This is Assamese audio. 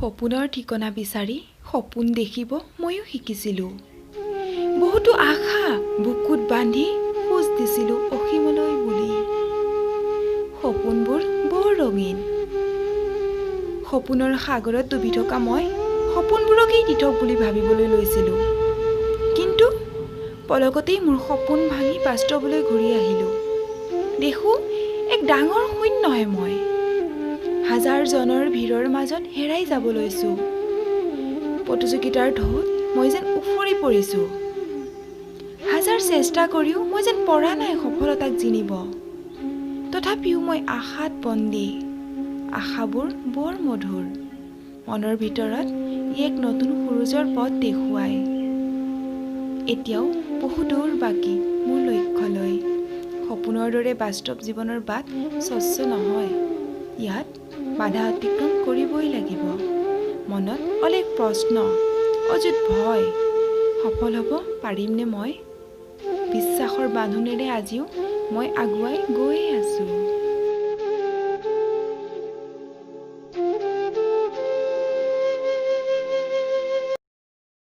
সপোনৰ ঠিকনা বিচাৰি সপোন দেখিব ময়ো শিকিছিলোঁ। বহুতো আশা বুকুত বান্ধি খোজ দিছিলোঁ অসীমলৈ বুলি। সপোনবোৰ বৰ ৰঙীন। সপোনৰ সাগৰত ডুবি থকা মই সপোনবোৰকেই দিঠক বুলি ভাবিবলৈ লৈছিলোঁ। কিন্তু পলকতেই মোৰ সপোন ভাঙি বাস্তৱলৈ ঘূৰি আহিলোঁ। দেখোঁ এক ডাঙৰ শূন্যহে মই। হাজাৰজনৰ ভিৰৰ মাজত হেৰাই যাব লৈছোঁ। প্ৰতিযোগিতাৰ ঢৌত মই যেন উফৰি পৰিছোঁ। হাজাৰ চেষ্টা কৰিও মই যেন পৰা নাই সফলতাক জিনিব। তথাপিও মই আশাত বন্দী। আশাবোৰ বৰ মধুৰ। মনৰ ভিতৰত ই এক নতুন সূৰুযৰ পথ দেখুৱায়। এতিয়াও বহু দূৰ বাকী মোৰ লক্ষ্যলৈ। সপোনৰ দৰে বাস্তৱ জীৱনৰ বাট স্বচ্ছ নহয়। ইয়াত বাধা অতিক্ৰম কৰিবই লাগিব। মনত অলেখ প্ৰশ্ন, অযুত ভয়। সফল হ'ব পাৰিমনে মই? বিশ্বাসৰ বান্ধোনেৰে আজিও মই আগুৱাই গৈয়ে আছোঁ।